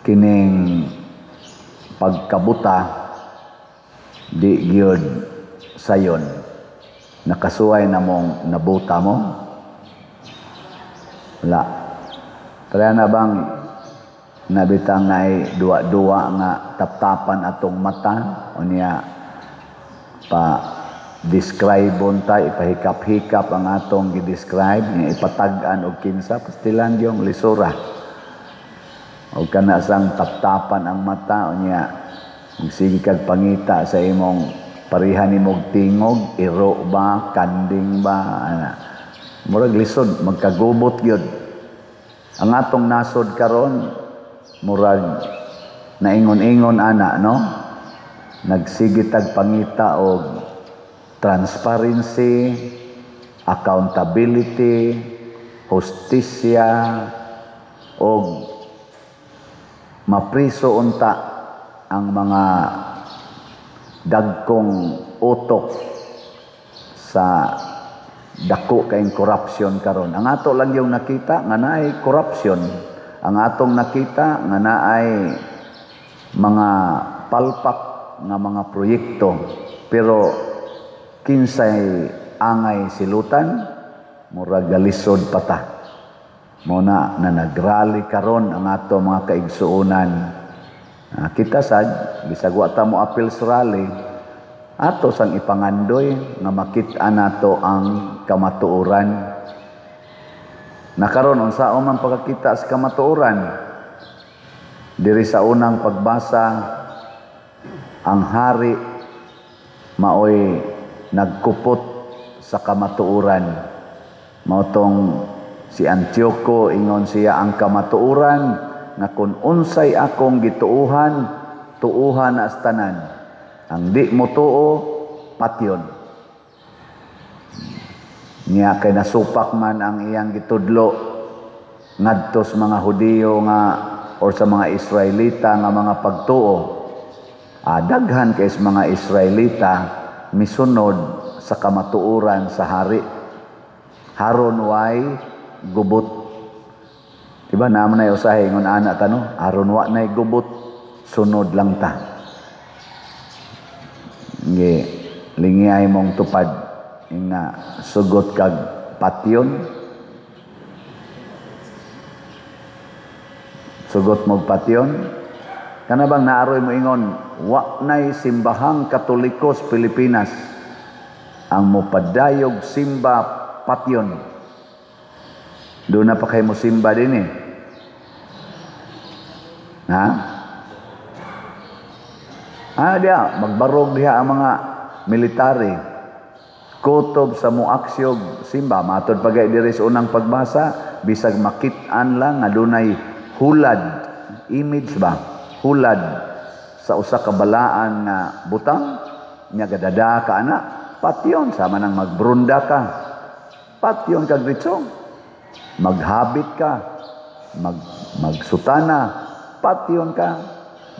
Kining pagkabuta di gyud sayon. Nakasuway na mong nabuta mo? Wala. Kaya na bang nabitang naay duwa-duwa nga taptapan atong mata o niya pa describe ta, ipahikap-hikap ang atong gi-describe nga ipatag-an og kinsa, pastilan yung lisura. O kana sang taptapan ang mata o niya magsige kag pangita sa imong pareha nimog tingog, iro ba, kanding ba, ana. Murag lisod magkagubot gyud. Ang atong nasod karon murag naingon-ingon ana, no? Nagsige tag pangita og transparency, accountability, hustisya og mapriso unta ang mga dagkong utok sa dako kaayong corruption karon. Ang ato lang yung nakita nga naay corruption. Ang atong nakita nga naay mga palpak nga mga proyekto. Pero kinsay angay silutan, murag galisod pa ta. Mao na na nagrally karon ang ato mga kaigsuonan. Kita sad bisag wa ta mo apil sa rally, ato sang ipangandoy nga makit-an nato ang kamatuoran. Nakaron unsaon man pagkakita sa kamatuoran? Diri sa unang pagbasa, ang hari maoy nagkupot sa kamatuoran. Mao tong si Antioco, ingon siya ang kamatuoran nga kung unsay akong gituuhan, tuuhan na sa tanan. Ang di mo tuo, patyon. Niya kay nasupak man ang iyang gitudlo ngadto sa mga Hudiyo nga or sa mga Israelita nga mga pagtuo. Daghan kay sa mga Israelita misunod sa kamatuoran sa hari. Haron way gubot. Diba naman na usahay ingon ana ta, no? Aron wa nay gubot, sunod lang ta. Ngi lingiyay mong tupad nga sugot kag patyon. Sugot mong patyon. Kana bang naaroy mo ingon wa nay simbahang Katoliko sa Pilipinas, ang mopadayog simba patyon. Doon na pa kayo mo simba din eh. Ha? Diya, magbarog diha ang mga military. Kutob sa muaksyog simba. Matod pa gay diri sa unang pagbasa, bisag makit-an lang nga dunay hulad, image ba? Hulad sa usa ka balaan nga butang, nya gadada ka ana, patyon sama nang magbrunda ka. Patyon kag diretso. Maghabit ka, magsutana, patyon ka,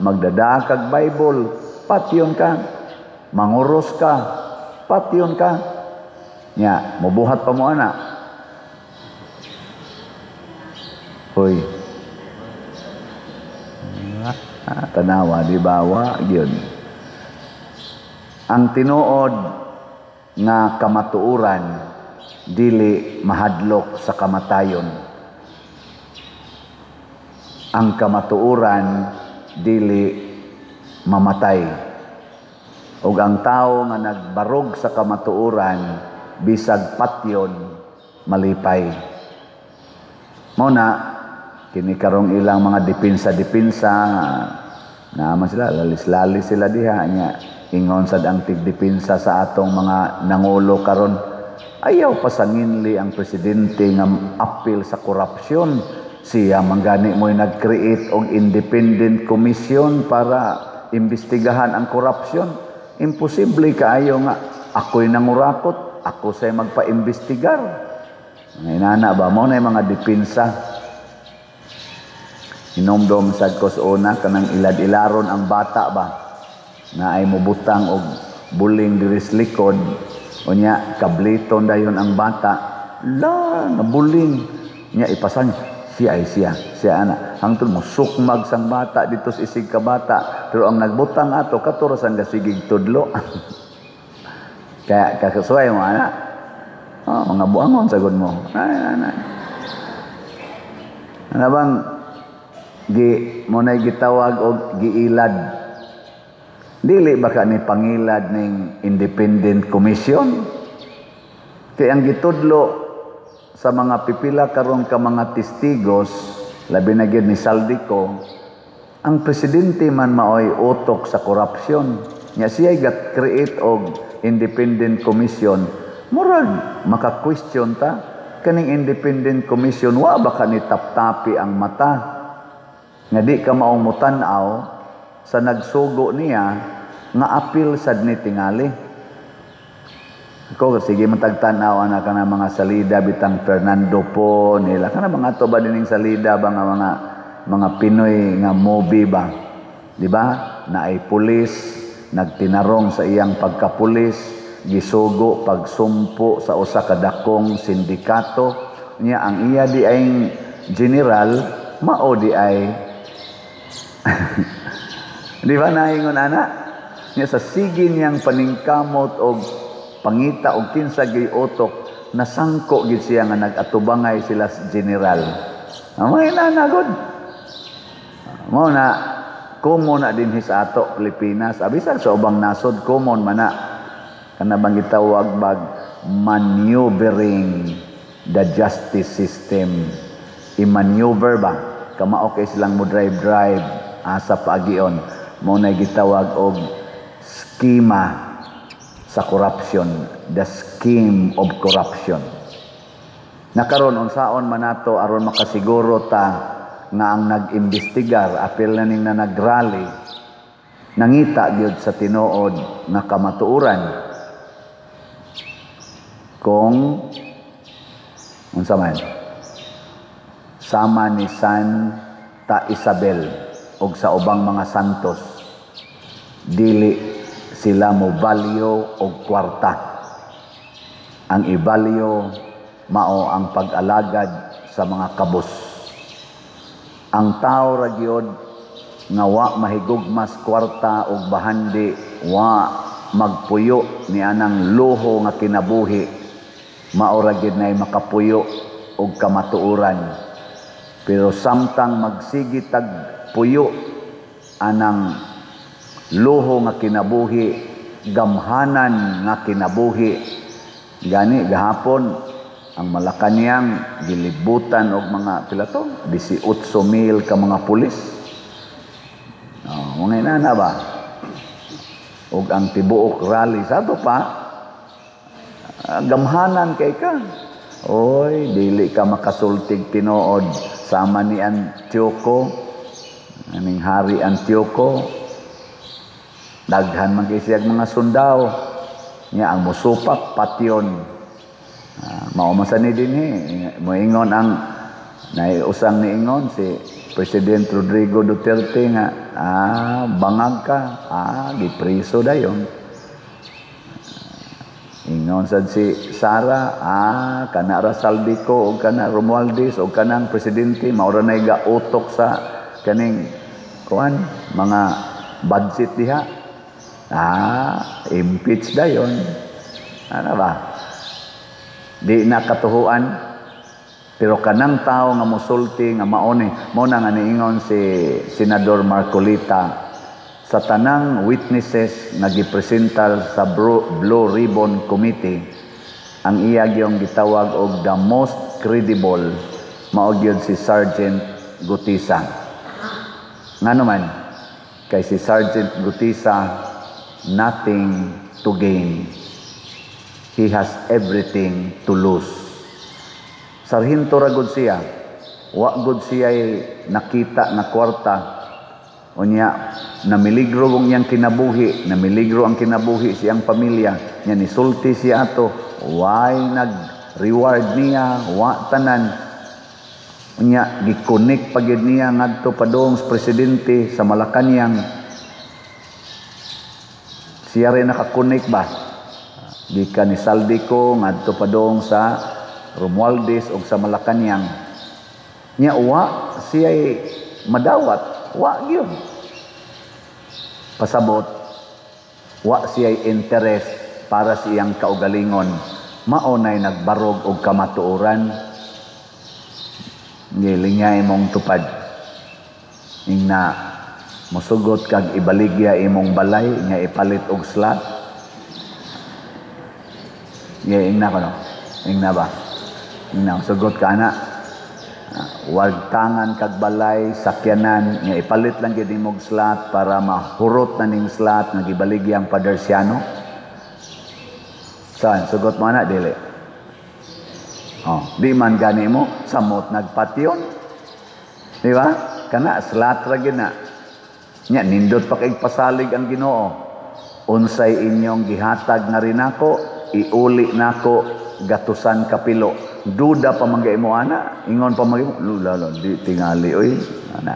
magdada kag Bible, patyon ka, manguros ka, patyon ka. Nya, mubuhat pa mo ana. Hoy. Tanawa, di ba? Wa gyud. Ang tinuod nga kamatuoran dili mahadlok sa kamatayon. Ang kamatuoran dili mamatay. Ug ang tawo nga nagbarog sa kamatuoran bisag patyon malipay. Mao na kini karong ilang mga depensa-depensa naman sila, lalis-lalis sila diha nya ingon sad ang tigdepensa sa atong mga nangulo karon. Ayaw pasanginli ang presidente nga apil sa korupsyon. Siya manggani mo'y nag-create og independent commission para imbestigahan ang korupsyon. Imposible kaayo nga ako'y nangurakot, ako sa'y magpa-imbestigar. Mga inana ba mo na mga depensa? Hinomdom sad ko sa una kanang ilad-ilaron ang bata ba na ay mobutang og buling diri sa likod. Unya kabliton dayon ang bata. La, nabuling. Nya ipasan. Siya ay siya, siya ana. Hangtod mo sukmag sang bata dito sa isig ka bata, pero ang nagbutang ato kato ra sang gasigig tudlo. Kaya kakasuway mo ana. Oh, mga buangon sagod mo. Ay, ay, ay. Ano bang gi mo na gitawag og giilad? Dili ba ka ni pangilad ning independent commission? Kay ang gitudlo sa mga pipila karon ka mga testigos, labi na gyud ni Zaldy Co, ang presidente man maoy utok sa korupsyon. Nya siya ga-create og independent commission. Murag maka-question ta, kaning independent commission, wa ba ka ni taptapi ang mata nga di ka maong mutan-aw sa nagsugo niya nga apil sad ni tingali? Ko sige man tagtan-aw ana kana mga salida bitang Fernando Poe nila, kana mga to ba dining salida ba nga mga Pinoy nga movie ba, di ba? Na ay pulis nagtinarong sa iyang pagkapulis, gisugo pagsumpo sa usa ka dakong sindikato niya. Ang iya di ay general, mao di ay, di ba, naingon ana niya sa sige niyang paningkamot og pangita og kinsa gyud utok, nasangko gid siya nga nag-atubangay sila sa general. Amay na nagod mo na common na dinhi sa ato Pilipinas, abisan sa ubang nasod common man na kana bang gitawag bag maneuvering the justice system. I-maneuver ba, kamao kay silang mo drive drive asa paagion. Mo na gitawag og skema sa corruption, the scheme of corruption. Nakaron, unsaon man nato aron makasiguro ta nga ang nag-imbestigar, apil na ning na nagrally, nangita gyud sa tinuod nga kamatuoran? Kung unsa man, sama ni Santa Isabel og sa ubang mga santos, dili sila mo value og kwarta. Ang i-value mao ang pag-alagad sa mga kabus. Ang tao ra gyud nga wa mahigugmas kwarta og bahandi, wa magpuyo ni anang luho nga kinabuhi, mao ra gyud nay makapuyo og kamatuoran. Pero samtang magsige tag puyo anang luho nga kinabuhi, gamhanan nga kinabuhi, gani gahapon ang Malacañang gilibutan og mga pila to, 18 mil ka mga pulis. Oh, mga inana ba? Og ang tibuok rally sa ato pa, gamhanan kay ka. Oy, dili ka makasultig tinuod, sama ni Antioco, aning Hari Antioco, daghan man kay siyag mga sundao. Nya ang musupak patyon. Mao man sa ni dinhi, moingon ang naiusang niingon si President Rodrigo Duterte nga bangag ka, gipriso dayon. Ingon sad si Sara, kana ra Zaldy Co og kana Romualdez og kanang presidente mao ra nay gautok sa kaning kuan mga budget diha. Impeach dayon. Ano ba? Di na katuhuan. Pero kanang tao nga mosulti nga mao ni, mao na nga niingon si Senador Marcoleta sa tanang witnesses nga gipresentar sa Blue Ribbon Committee, ang iya gyung gitawag og the most credible mao gyud si Sergeant Guteza. Ngano man? Kay si Sergeant Guteza, nothing to gain. He has everything to lose. Sarhinto ra gud siya. Wa gud siya nakita nga kwarta. Unya, namiligro kung iyang kinabuhi, namiligro ang kinabuhi siyang pamilya, nya nisulti siya ato, way nag-reward niya, wa tanan. Unya, gikonek pa gyud niya ngadto padung sa presidente sa Malacañang. Siya rin nakakonek ba? Gikan ni Zaldy Co ngadto padung sa Romualdez og sa Malacañang. Nya wa siya madawat, wa gyud. Pasabot, wa siya interest para sa iyang kaugalingon. Mao nay nagbarog og kamatuoran. Gilingay imong tupad. Ingna musugot kag ibaligya imong balay nga ipalit og slot. Ye, ingna ko no. Ingna ba? Ingna sugot ka ana. Wag tangan kag balay, sakyanan nga ipalit lang gyud imong slot para mahurot na ning slot nga gibaligya ang Padersiano. Saan sugot mo ana, dili? Oh, di man gani mo samot nagpatyon. Di ba? Kana slot ra gyud na. Nya nindot pa kay pasalig ang Ginoo. Unsay inyong gihatag nga rinako, iuli nako gatusan kapilo. Duda pa man mo ana, ingon pa man lula di tingali oy. Ana,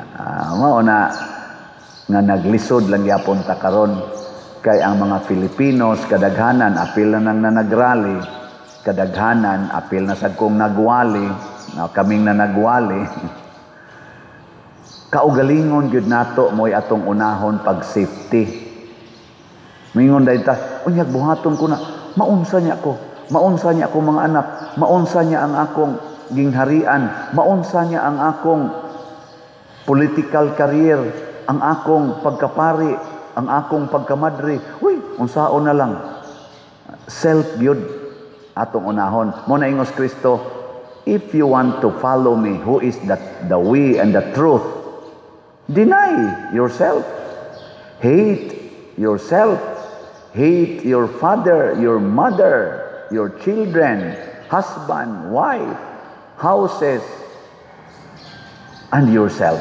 mao na nga naglisod lang gyapon ta karon kay ang mga Filipinos kadaghanan apil na nang nanagrally, kadaghanan apil na sad kong nagwali, na kaming nanagwali. Kaugalingon gyud nato mo'y atong unahon pag safety. Mingon dahil ta, unyag buhaton ko na, maunsa niya ko, maunsa niya ako mga anak, maunsa niya ang akong gingharian, maunsa niya ang akong political career, ang akong pagkapari, ang akong pagkamadre. Uy, unsaon na lang. Self gyud atong unahon. Mo na ingos Kristo, if you want to follow me, who is the way and the truth, deny yourself. Hate yourself. Hate your father, your mother, your children, husband, wife, houses, and yourself.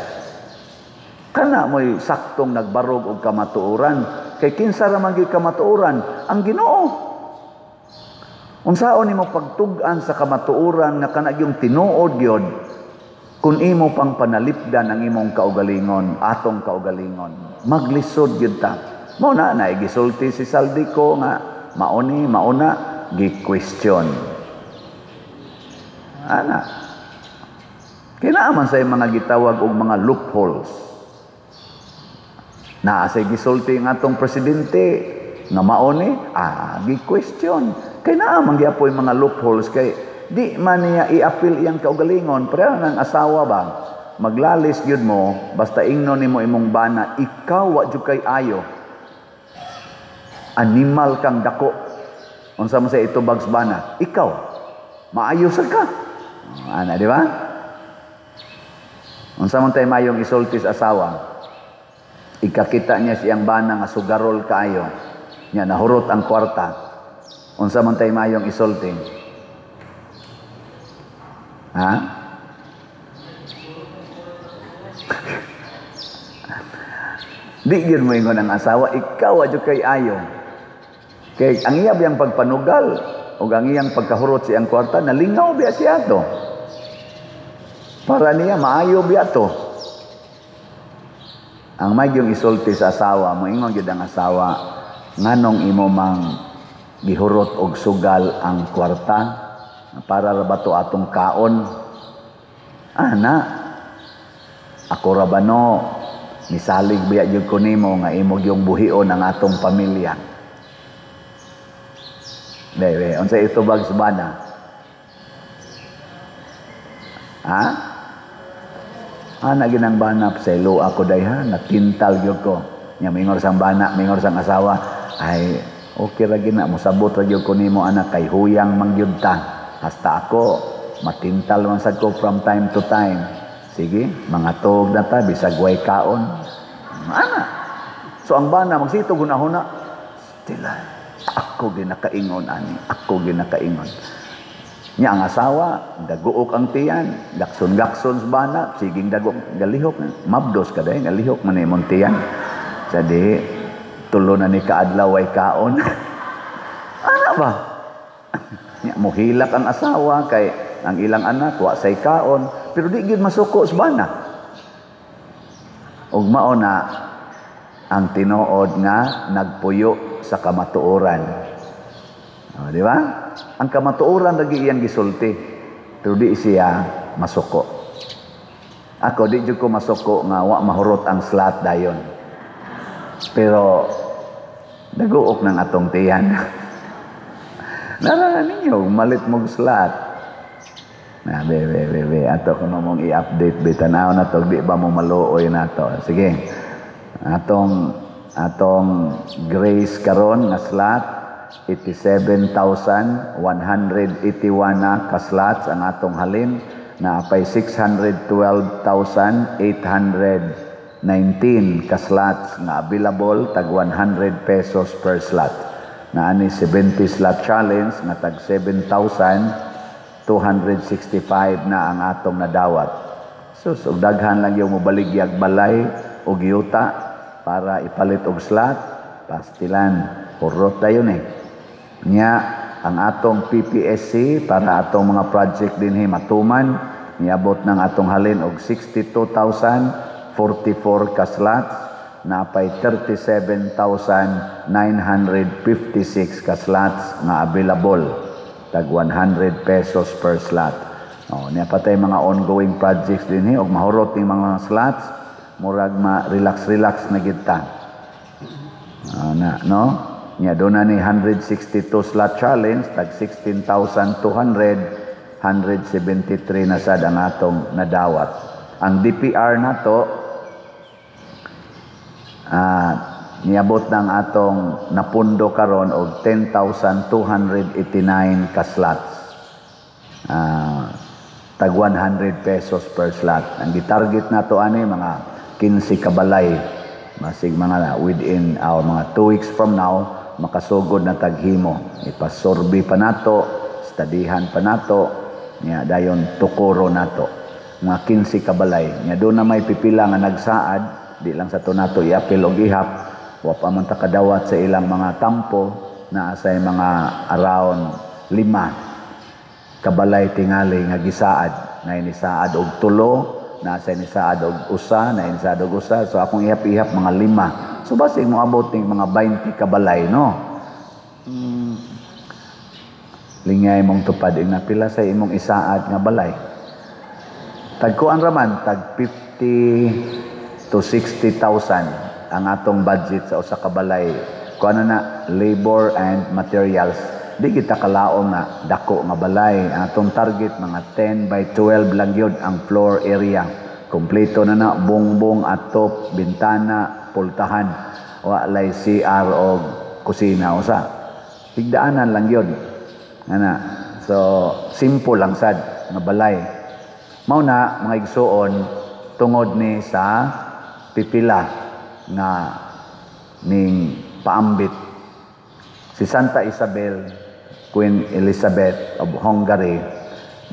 Kana mo'y saktong nagbarog og kamatuoran. Kay kinsa ra man gyud kamatuoran? Ang Ginoo. Unsaon nimo pagtug-an sa kamatuoran nga kana gyung tinuod gyud kun imo pang panalipdan ang imong kaugalingon, atong kaugalingon? Maglisod gyud ta. Mao na naigisulti si Zaldy Co nga mauni mauna gi-question. Ana. Kinaaman sa mga gitawag og mga loopholes. Naa say gisulti ang atong presidente nga mauni, gi-question. Kay naa man gyapoy mga loopholes kay di man niya i-appeal iyang kaugalingon. Pero nang asawa ba, maglalis gyud mo basta ingnon nimo imong bana, ikaw wa jud kay ayo. Animal kang dako. Unsa man sa itubag sa bana? Ikaw maayo sa ka. Ana, di ba? Unsa man tay mayong isulti sa asawa? Ikakita niya siyang bana nga sugarol kaayo. Nya nahurot ang kwarta. Unsa man tay mayong isulti? Ha? Di gyud mo ingon ang asawa, ikaw adyo kay ayo. Kay ang iya biyang pagpanugal o ang iyang pagkahurot siyang kwarta, nalingaw biya siya to. Para niya maayo biya to. Ang may yung isulti sa asawa, moingon gyud ang asawa, nganong imo mang gihurot og sugal ang kwarta para ra ba to atong kaon? Ana, ako ra ba no, misalig biya gyud ko nimo nga imo gyung buhion ang atong pamilya. Debe, unsa itubag sa bana? Ha? Ana ginang bana, selo ako day ha, natintal gyud ko. Nya mingor sang bana, mingor sang asawa, ay okay ra gina, mosabot ra gyud ko nimo anak kay huyang man gyud ta. Hasta ako matintal man sad ko from time to time. Sige, mga tuog na ta bisag way kaon. Ana. So ang bana magsito gunahuna, stila. Ako ginakaingon ani, ako ginakaingon. Nya ang asawa, daguok ang tiyan, gakson-gakson sa bana, siging dagok, galihok, mabdos ka dahil, galihok man imong tiyan. Sa di, tulo na ni kaadlaw ay kaon. Ano ba? Nya, muhilak ang asawa kay ang ilang anak, wa say kaon, pero di gyud masuko sa bana. Ug mao na ang tinuod nga nagpuyo sa kamatuoran. O, di ba? Ang kamatuoran lagi iyang gisulti, pero di siya masuko. Ako, di jud ko masuko nga wa mahurot ang slot dayon. Pero daguok ng atong tiyan. Nara ninyo, malit mong slot. Na, be, be, be, be. Ato kuno mong i-update, be. Tanaw na to, di ba mo maluoy na to. Sige. Atong grace karon nga slot, 87,181 na ka-slots ang atong halin na apay 612,819 ka-slots nga available, tag 100 pesos per slot. Na ani 70 slot challenge nga tag 7,265 na ang atong nadawat. Sus, og daghan lang yung mobaligyag balay og yuta para ipalit og slot, pastilan, hurot dayon eh. Nya, ang atong PPSC para atong mga project dinhi matuman, niabot ng atong halin og 62,044 ka slots, napay 37,956 ka slots nga available, tag 100 pesos per slot. Oh, niya patay mga ongoing projects dinhi og mahurot ning mga slots, murag ma relax relax na gid ta. Ah, na, no? Nya doon na ni 162 slot challenge tag 16,200, 173 na sad ang atong nadawat. Ang DPR nato, niabot ng atong napundo karon og 10,289 ka slots. Tag 100 pesos per slot. Ang gitarget nato ani mga 15 kabalay. Masig mga within our mga 2 weeks from now makasugod na taghimo. Ipasurvey pa nato, studyhan pa nato, nya dayon tukoro nato. Mga 15 kabalay. Nya doon na may pipila nga nagsaad, di lang sa to nato iapil og ihap, wa pa man ta kadawat sa ilang mga tampo, naa say mga around 5 kabalay tingali nga gisaad, na inisaad og 3, naa say nisaad og 1, na inisaad og 1. So akong ihap-ihap mga 5. So basig moabot ning mga 20 kabalay, no? Lingay mong tupad ing napila sa imong isaad nga balay. Tagkuan raman tag 50 to 60,000 ang atong budget sa usa ka balay. Kuan na labor and materials. Di kita kalaom nga dako nga balay. Ang atong target mga 10 by 12 lang yun ang floor area. Kompleto na na, bongbong, atop, bintana, pultahan. Wa lay CR o kusina usa. Higdaanan lang yun. Ana. So simple lang sad nga balay. Mao na mga igsuon, tungod ni sa pipila nga ning paambit si Santa Isabel, Queen Elizabeth of Hungary,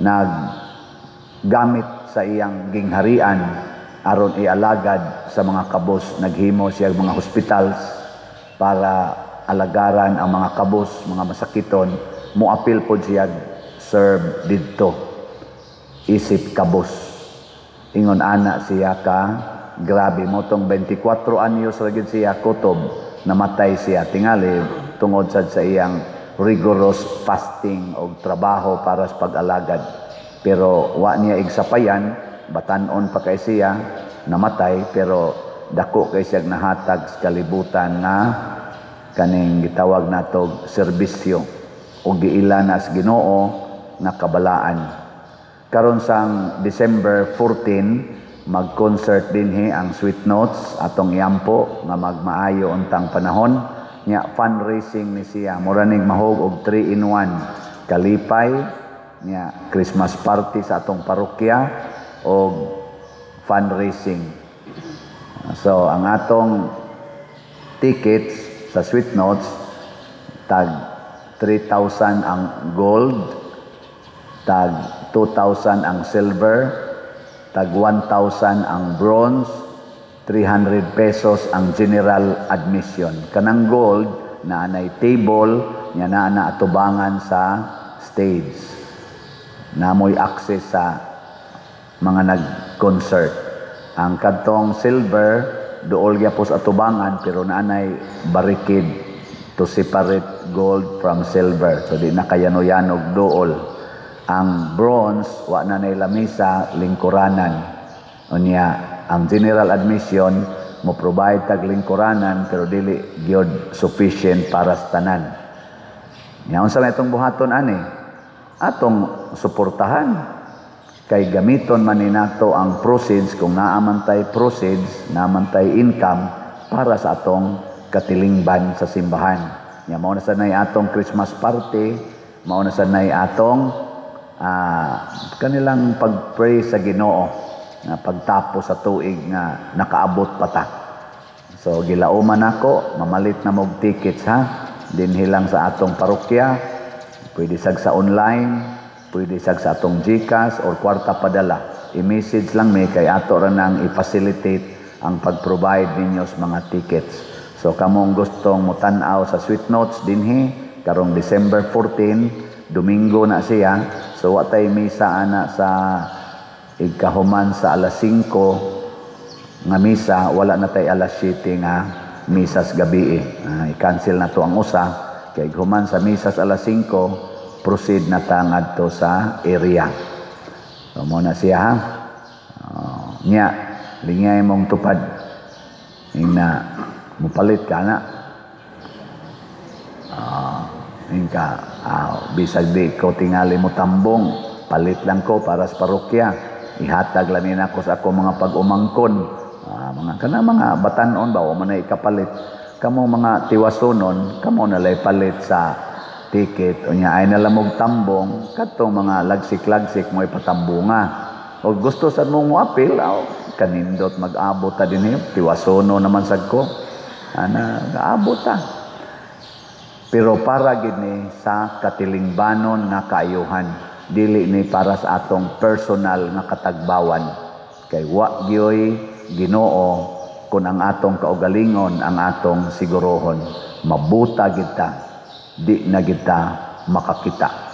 naggamit sa iyang gingharian aron ialagad sa mga kabos. Naghimo siya mga hospitals para alagaran ang mga kabos, mga masakiton. Moapil pod siya serve didto isip kabos. Ingon ana siya ka grabe mo tong 24 anyos ra gid siya kutob namatay siya tingali tungod sad sa iyang rigorous fasting og trabaho para sa pag-alagad. Pero wa niya igsapayan, batan-on pa kay siya namatay, pero dako kay siya nahatag sa kalibutan nga kaning gitawag natog serbisyo og giila na sa Ginoo nga kabalaan. Karon sang December 14 mag-concert dinhi ang Sweet Notes, atong iampo nga magmaayo untang panahon. Nya fundraising ni siya, mura ning mahog og 3 in 1, kalipay nya Christmas party sa atong parokya og fundraising. So ang atong tickets sa Sweet Notes tag 3,000 ang gold, tag 2,000 ang silver, tag 1,000 ang bronze, 300 pesos ang general admission. Kanang gold na anay table nya naa na atubangan sa stage. Namoy access sa mga nag-concert. Ang kadtong silver duol gyapon sa atubangan pero naanay barricade to separate gold from silver. So di na kayano-yanog duol. Ang bronze wa na nay lamisa, lingkuranan. Unya ang general admission, mo provide tag lingkuranan, pero dili gyud sufficient para sa tanan. Nya unsa may atong buhaton ani? Atong suportahan kay gamiton man ni nato ang proceeds, kung naa man tay proceeds, naa man tay income para sa atong katilingban sa simbahan. Nya mao na sad nay atong Christmas party, mao na sad nay atong kanilang pag-pray sa Ginoo nga pagtapos sa tuig nga nakaabot pa ta. So gilauman nako, mamalit na mog tickets ha. Dinhi lang sa atong parokya, pwede sag sa online, pwede sag sa atong GCash or kwarta padala. I-message lang mi kay ato ra nang i-facilitate ang pag-provide ninyo sa mga tickets. So kamong gustong mutan-aw sa Sweet Notes dinhi karong December 14, Domingo na siya. So wa tay misa ana sa igkahuman sa alas 5 nga misa, wala na tay alas 7 nga misa sa gabi. I-cancel na to ang usa kay human sa misa sa alas 5, proceed na ta ngadto sa area. So mo na siya ha. Nya lingay mong tupad ing na mupalit ka na. Ingka bisag di ko tingali mo tambong, palit lang ko para sa parokya, ihatag lang nina ko sa ako mga pag-umangkon, mga kana mga batanon ba, wa man na ikapalit. Kamo mga tiwasonon, kamo na lay palit sa ticket. Unya ay nalamog tambong, kadtong mga lagsik-lagsik mo ipatambunga. O gusto sad mong moapil, aw, kanindot mag-abot ta dinhi, tiwasono naman sad ko ana, gaabot ta. Pero para gid ni sa katilingbanon nga kaayuhan, dili ni para sa atong personal nga katagbawan, kay wa gyoy Ginoo kung ang atong kaugalingon ang atong sigurohon. Mabuta gid ta, di na gid ta makakita.